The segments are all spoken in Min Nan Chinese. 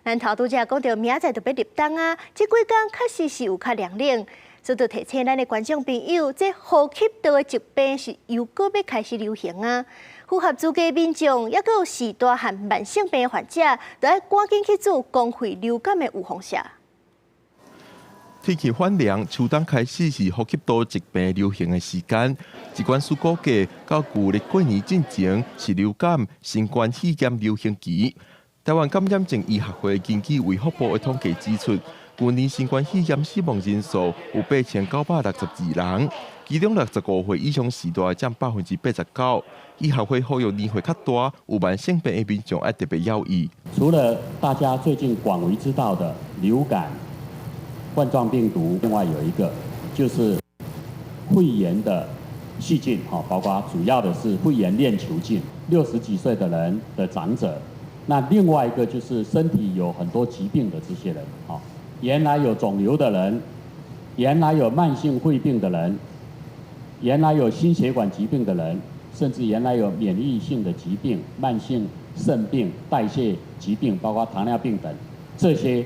咱頭拄才講著明仔載就欲入冬啊，這幾工確實是有較涼冷。所以提醒咱的觀眾朋友，這呼吸道的疾病是又閣欲開始流行啊！符合資格民眾，抑閣有序大漢慢性病的患者，都愛趕緊去注公費流感的預防射。天氣反涼，秋冬開始是呼吸道疾病流行的時間。疾管署估計，到舊曆過年進前是流感、新冠肺炎流行期。台灣感染症醫學會根據衛福部的統計指出，舊年新冠肺炎死亡人數有8962人，其中65歲以上序大佔89%。醫學會呼籲年歲較大、有慢性病的民眾愛特別留意。除了大家最近廣為知道的流感、冠狀病毒，另外有一個就是肺炎的細菌，哈，包括主要的是肺炎鏈球菌。60幾歲的人的長者，那另外一個就是身體有很多疾病的這些人，哈，原來有腫瘤的人，原來有慢性肺病的人，原來有心血管疾病的人，甚至原來有免疫性的疾病、慢性腎病、代謝疾病，包括糖尿病等，這些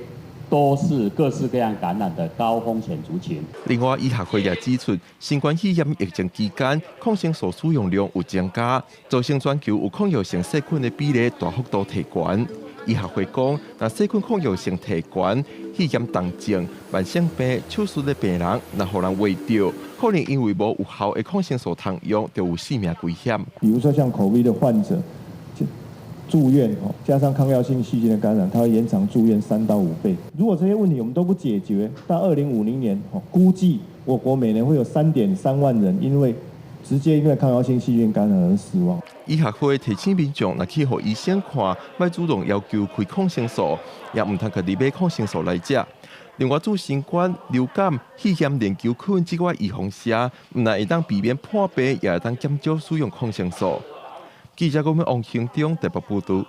都是各式各樣感染的高風險族群。另外，醫學會也指出，新冠肺炎疫情期間，抗生素使用量有增加，造成全球有抗藥性細菌的比例大幅度提懸。醫學會講，若細菌抗藥性提懸，肺炎重症、慢性病、手術的病人，若予人秽著，可能因為無有效的抗生素通用，就有性命危險。比如說像 COVID 的患者住院，加上抗藥性細菌的感染，它會延長住院3到5倍。如果這些問題我們都不解決，到2050年，估計我國每年會有3.3萬人因為直接因為抗藥性細菌感染而死亡。醫學會提醒民眾，若去予醫生看，莫主動要求開抗生素，也毋通家己買抗生素來食。另外，注新冠、流感、肺炎鏈球菌這寡預防射，毋但會當避免破病，也會當減少使用抗生素。記者講王興中台北報道。